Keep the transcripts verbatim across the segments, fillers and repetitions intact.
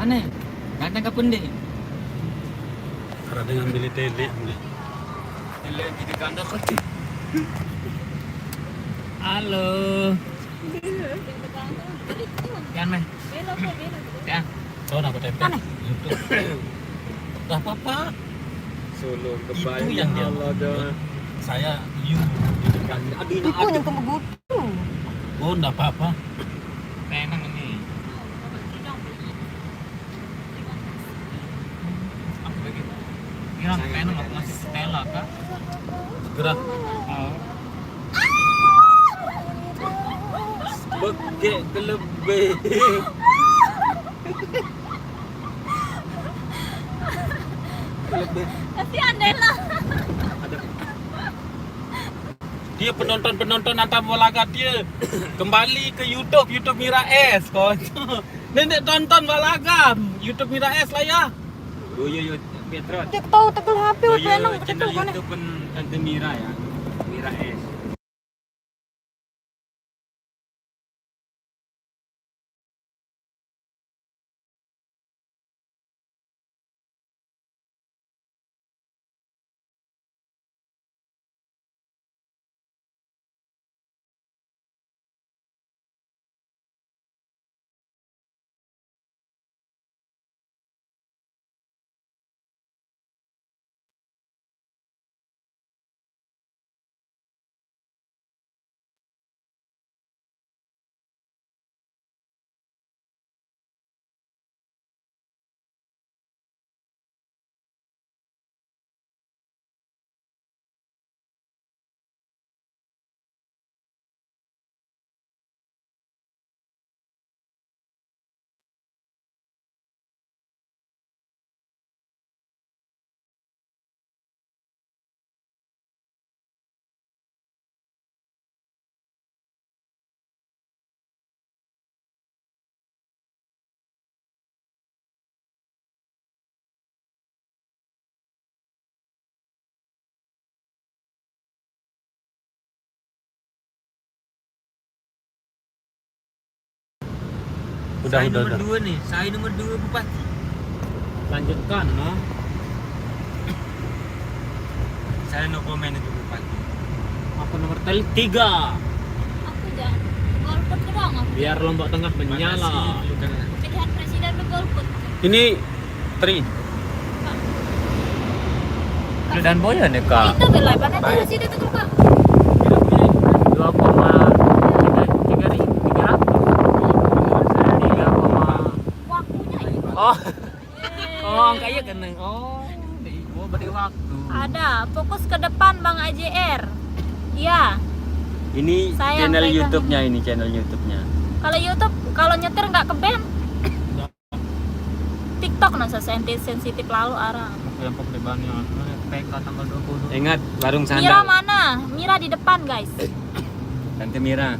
Aneh, ganteng ke pendek? Ada dengan beli tele, beli. Tele tiga kandang kecil. Halo. Pian, meh. Pian. Tahu nak tempe? Aneh. Itu. Dah apa-apa. Solo itu yang dia. Saya you. Aduh, ini aku yang kemegut. Oh, ndak apa-apa. Tenang ini. Apa lagi? Kira tenang apa masih Stella kah? Segera. Oh. Begek kelebih. Kelebih. Kasihan deh lah. Ada. Dia penonton-penonton antar balaga dia kembali ke YouTube, YouTube Mira S, kau. Nenek tonton balaga, YouTube Mira S lah ya. Oh iya, iya, Petra. Cek tahu tegel H P. Oh iya, channel YouTube Tante Mira ya. Mira S. Udah, saya udah, nomor udah. Dua nih, saya nomor dua bupati. Lanjutkan, no. Saya no comment itu bupati. Aku nomor tel-, tiga. Aku jangan golput ke doang aku. Biar Lombok Tengah menyala. Makasih, bukan. Pilihan presiden tuh golput. Ini Tri. Dan Boyan ya, Kak? Itu bela banget ya sih itu tuh, Kak. Dua koma tiga, tiga ribu, tiga ratus. Tiga koma. Waktunya itu. Oh. Oh, angka iya kena. Oh, di gua beri waktu. Ada, fokus ke depan, Bang A J R. Iya. Ini channel YouTube-nya ini, channel YouTube-nya. Kalau YouTube, kalau nyetir nggak ke-ban? TikTok nang sensitif, sensitif lalu arang. Aku yang pokok di Banyuwangi, P K tanggal dua puluh dua. Ingat, warung Mira sandal. Mana? Mira di depan, guys. Tante Mira.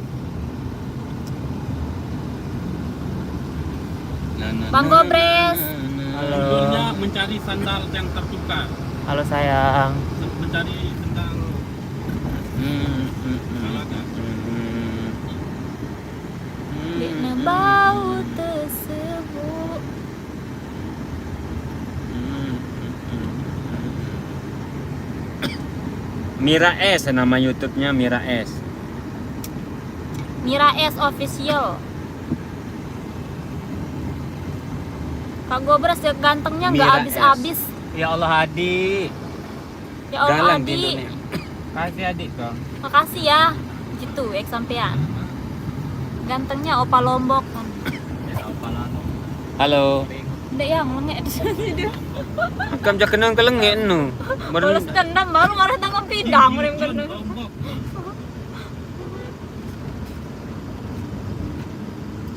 Nah, nah, Bang nah, Gobres. Nah, nah. Halo. Judulnya mencari sandal yang tertukar. Halo, sayang. Mencari sandal. Hmm, hmm, hmm. Salah, Kak? Hmm, hmm. Dek nebau tersebut. Mira S nama YouTube-nya, Mira S. Mira S Official. Kak Gobras ya, gantengnya nggak Mira habis-habis. S. Ya Allah, Adi. Ya Allah, Galang Adi. Tinduknya. Kasih adik kau. Makasih ya. Gitu, ek sampean. Gantengnya Opa Lombok kan. Ya, Opa Lombok. Halo. Ndak ya, melengek di sini dia. Kam jak kenang kelengek nu. Balas dendam, baru marah tangan pindang, rem kena.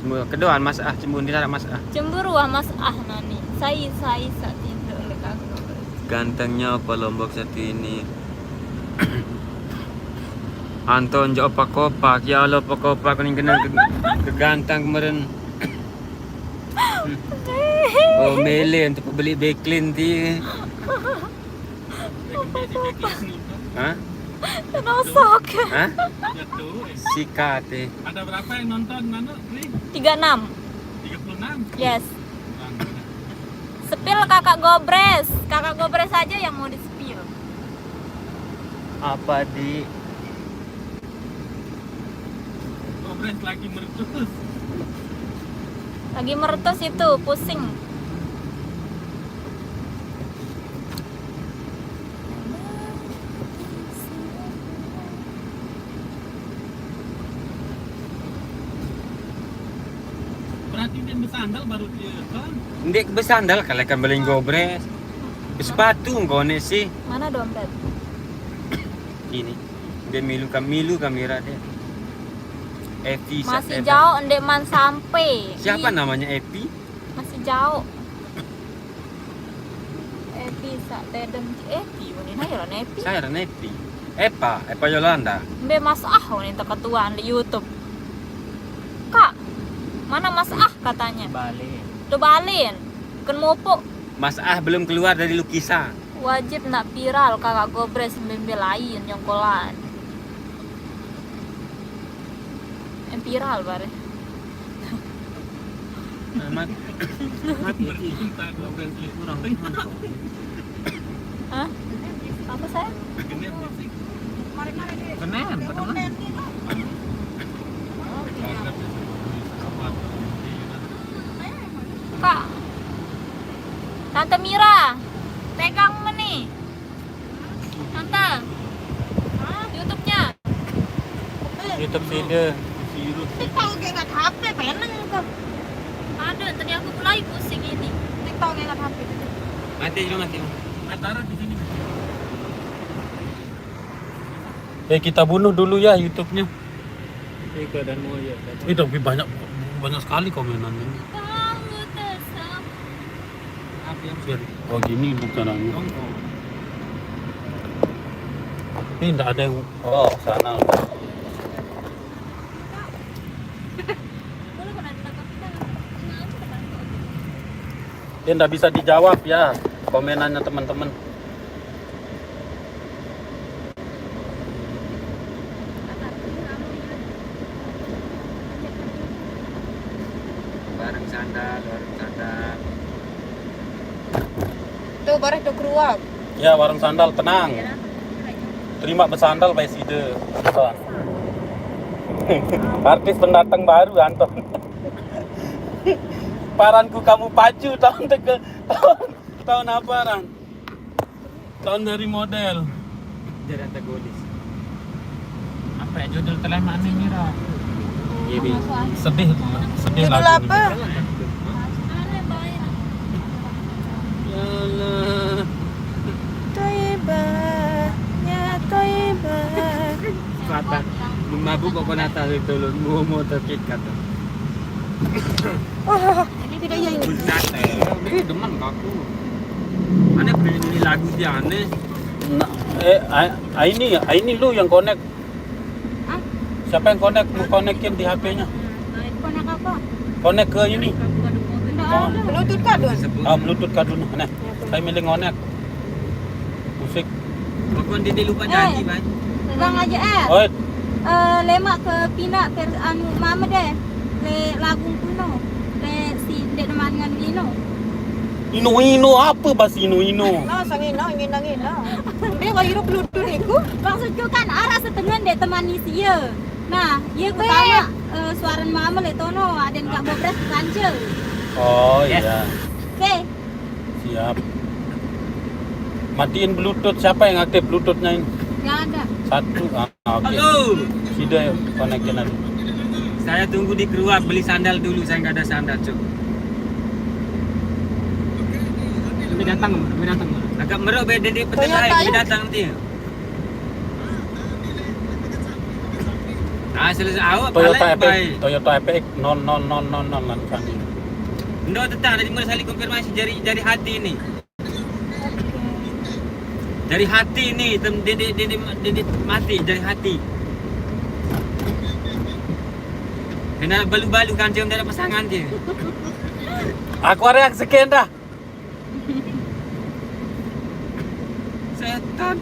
Cemburu. Kedua, Mas Ah, cemburu, tidak ada Mas Ah. Cemburu ah Mas Ah nani. Sai, sai, sa tindak oleh aku. Gantengnya apa Lombok satu ini? Anton jo apa kopak? Ya Allah, apa kopak ning kena ke-, keganteng kemarin. Oh, mele untuk beli beklin ti. Apa kopak? Hah? Kenosok. Hah? Sikat eh. Ada berapa yang nonton, Manu? Tiga enam. Tiga puluh enam? Yes. Kurang. Kakak Gobres, kakak Gobres aja yang mau di-spill. Apa, Di? Gobres lagi meletus. Lagi meretus itu, pusing. Berarti dia bersandal baru dia kan? Ndeq besandal kalekan beling Gobres. Besepatu engko ne sih. Mana dompet? Ini. Dia milu kam milu kamera dia. Epi sa- Masih Epa. Jauh, ndeq man sampai. Siapa Ih, namanya Epi? Masih jauh. Epi sak tedem. Epi, ini aja lah Epi. Saya Ren Epi. Epa, Epa Yolanda. Mbe Mas Ah ini ketuaan di YouTube. Kak, mana Mas Ah katanya? Balik. Tuh balin. Ken mupuk. Mas Ah belum keluar dari lukisan. Wajib nak viral kakak Gobres mbe-mbe lain nyongkolan. Yang viral bare. Amat. Mati sih. Kita Gobres kurang. Hah? Apa saya? Kenen, kenen. Kak. Tante Mira, pegang meni. Tante. YouTube-nya. YouTube side. Tik tahu kayak nggak H P pengen tuh. Aduh, tadi aku mulai pusing ini. Tik tahu kayak nggak H P. Mati dulu, mati dulu. Taruh di sini. Eh, kita bunuh dulu ya YouTube-nya. Iko dan Moyo. Eh, tapi banyak, banyak sekali komenannya. Tahu tersam. Apa yang Biar, oh, gini bukan anu. Hongkong? Ini ndak ada yang, oh, sana. Dia ndak bisa dijawab ya komenannya teman-teman. Bareng sandal, bareng sandal. Tuh bareh tuh keruap. Ya, warung sandal, tenang. Terima besandal bae side. Artis pendatang baru, Anton. Paranku kamu pacu tahun teke tahun, tahun apa, Ran? Tahun dari model. Jadi antagonis. Apa ya judul telah mana ini, Ra? Iya, Bi. Sedih, sedih Judul lagu. Apa? Ya Allah. Toibah, ya Toibah. Kata mabuk kok kena tahu itu lu, mau mau terkit kata. Wah, tidak ya ini. Buset, eh, ini demen aku. Aneh, ini lagu dia aneh. Nah, eh, a- a- ini, a- ini lu yang connect. Hah? Siapa yang connect? Lu connectin di H P-nya. Connect apa? Connect ke ini. Enggak ada. Bluetooth kadun. Sebut. Ah, Bluetooth kadun. Nah, saya milih ngonek. Musik. Pokoknya dia lupa Eh. Janji, Bang. Bang aja eh. Oh, Eh, lemak ke pina per anu mama deh. Le lagu kuno. Le si dek teman ngan ino. Ino-ino apa bahasa Ino-ino? Nah, sang ino, ngino, ngino. Dia nggak hirup Bluetooth iku. Maksudku kan arah setengah dek teman isi ya. Nah, iya pertama eh, suaran mama le tono aden kak bobres kance. Oh, Yes. Iya. Oke. Siap. Matiin Bluetooth. Siapa yang aktif Bluetooth-nya ini? Nggak ada. Satu. Ah, oke. Halo. Sida connectin aja. Saya tunggu di Keruak beli sandal dulu, saya nggak ada sandal, Cuk. Ini datang, ini datang. Agak meruk beda di petai, Toyota, ini ya? Datang nanti. Ah, selesai awak Toyota paling Epic, baik. Toyota Epic non non non non non lan kan. Ndo tetang tadi mulai sekali konfirmasi jari jari hati ni. Jari hati ni tem dede dede dede mati jari hati. Kena balu-balu kan dia ada pasangan dia. Aku arek sekian dah. Setan.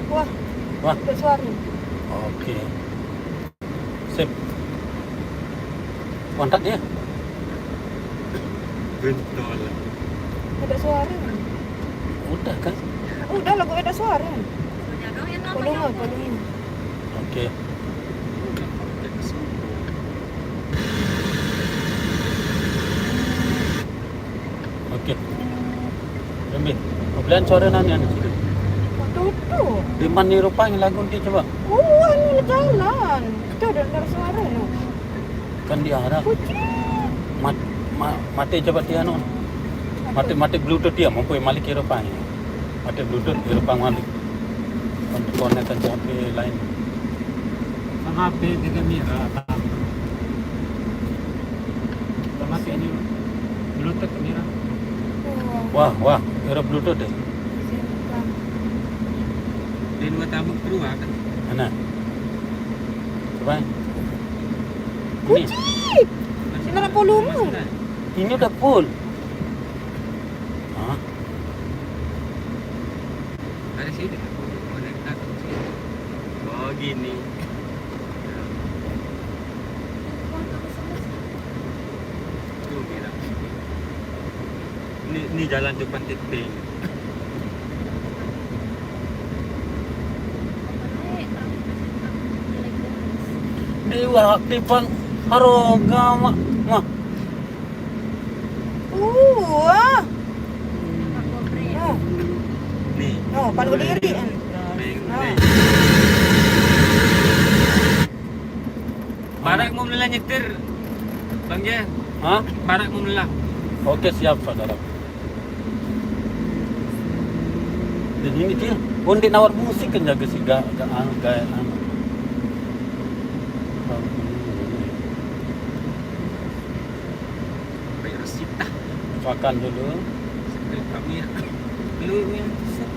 Wah, Wah, ada suara. oke. Sip. Kontak dia. Gentol. Ada suara. Udah kan? Udah lah, gue ada suara. Volume, volume. Oke. Oke. Jambi, pabalian suara nani anu situ. Tutu. Di mana rupanya lagu dia coba? Oh, anu jalan. Itu ada dengar suara no. Kan dia ada. Kucing. Mat, ma, mati coba dia no. Mati, mati Bluetooth dia, mampu malik rupanya. Mati Bluetooth, rupanya malik. Untuk konek kan H P lain. Kan H P dia kamera. Sama ini Bluetooth kamera. Wah, wah, era Bluetooth deh. Dia dua tabuk keluar kan. Mana? Coba. Ini. Kucing. Sini ada volume. Ini udah full. Hah? Ada sini. Oh, naik atas sini. Oh, gini. Tuh, bilang. Ini, ini jalan depan titik. Di waktu pang haroga, mak. Mak. Uh, ah. Oh. Nih. Oh, palu diri, kan? Nih, nih. Barak mau melelah nyetir, Bang Jen. Hah? Barak mau melelah. Oke, siap, saudara. Dan ini dia, oh, dia nawar musik kan jaga si ga, ga, anu, gaya, anu. Bayar sita. Makan dulu. Sambil kami ya. Lu yang set.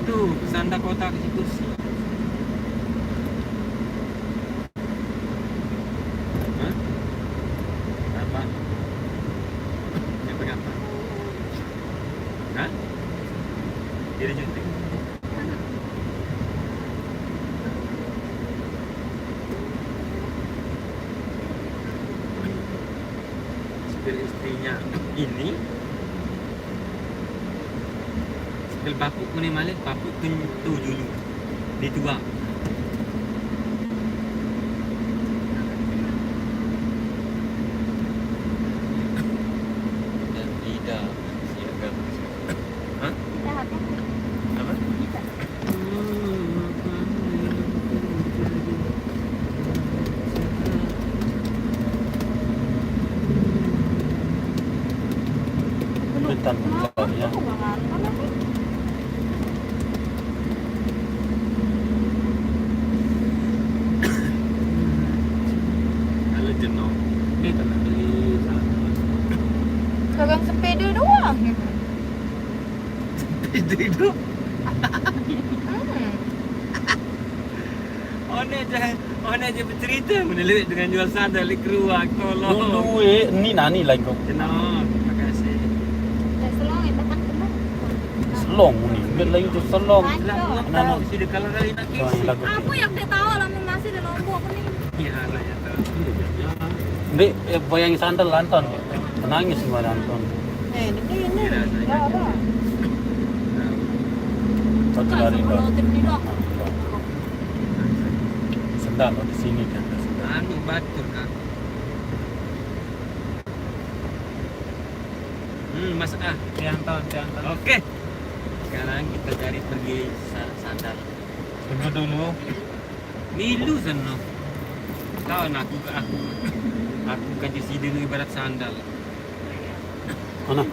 Tuh, sanda kotak di situ sih. Hah? Apa? Yang berapa? Hah? Jadi cantik. Supir istrinya ini, supir bapuk mana malik, bapuk tu dulu. Dia tua. Dan Ida, siaga. Hah? Apa? Bentar, bentar, ya. Kalau jenuh, dia tak nak beli sana. Dagang sepeda doang. Sepeda itu. Hmm. One je, one je bercerita, menelit dengan jual sandal di keruak, tolong. Dulu, eh, ni nani lagu. Jenuh, terima kasih. Dah selong, eh, tekan kena. Selong ni, dia lagu tu selong. Pancong. Nak, nak, nak. Sudah kalau kali nak. Selong lagu tu. Apa yang dia tahu lah, masih di Lombok ni? Ya, lah, ya, tahu. Dek, eh, bayang sandal Anton. Menangis gimana Anton? Eh, ini, ini. Ya, ya, ya. Apa? Satu hari, Bang. Sendal, oh, di sini dia ada sendal. Anu, batur, Kak. Hmm, masuk ah. Tianton, Tianton. Oke. Sekarang kita cari pergi sa-, sandal. Tunggu dulu. Milu sana. Tahu nak aku, aku, aku kan di sini ibarat sandal. Mana?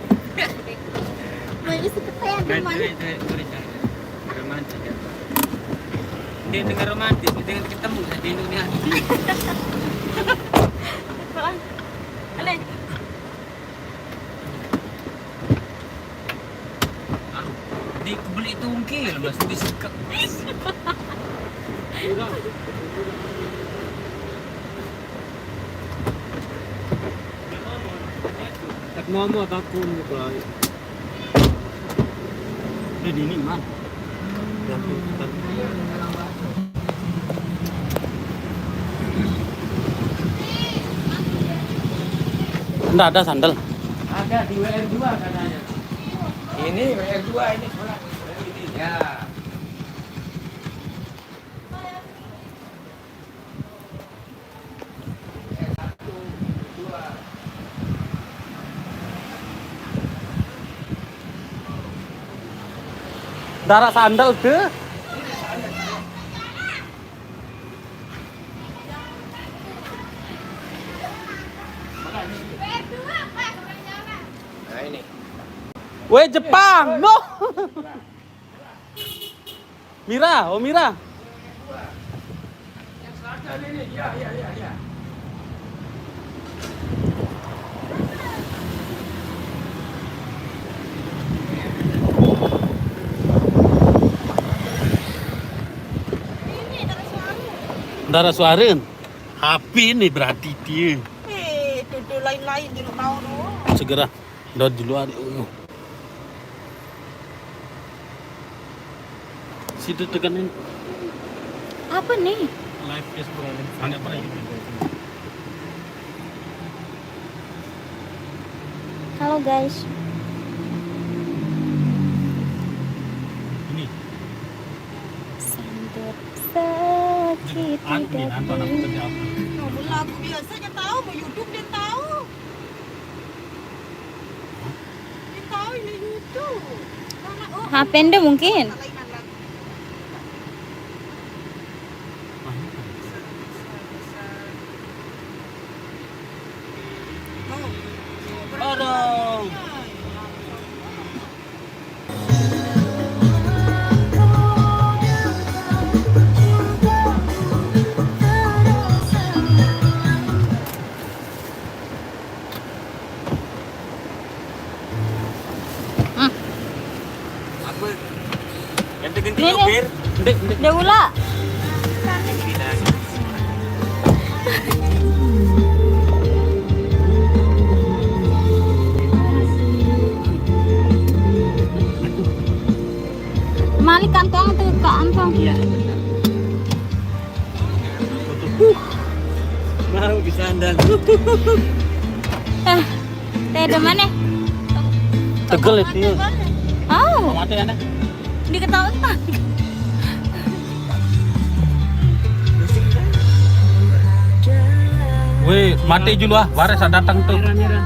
Mau isi peten, teman. Wait, wait, wait, wait, wait. Romantis ya. Dia dengan romantis, dengan ketemu saja Indonesia. Betul. Alai. Di kebeli tungkil, Mas, di sekak. Tak mau apa pun gitu lah. Ini dini, Man. Nggak ada sandal. Ada di W R dua katanya. Ini W R dua ini sekolah. Ini. Ya. Darah sandal deh. Nah, ini. Weh, Jepang, no. Mira, oh, Mira. Darah suarin. H P nih berarti dia. Eh, tuh, tuh, lain-lain di rumah lu. Segera. Udah di luar. Situ tekenin. Apa nih? Live Facebook. Ada apa ini? Halo, guys. Ini. Sambut sakit. Anu nih, nonton aku kerja apa? Mau lagu biasa dia tahu, mau YouTube dia tahu. Dia tahu ini YouTube. Mana, oh, H P anda mungkin. Salah ingat lagu. Aduh. Hmm. Apa? Yang terganti Ini. Nyopir. Ndek, ndek. Dia ula. Malik kantong tuh, Kak Antong. Iya. Mau disandal. Eh, teh ada mana? Tegel itu. Oh, mati ya, Nek? Diketahui, Pak. Weh, mati dulu ah, waris datang tuh. Mira, Mira.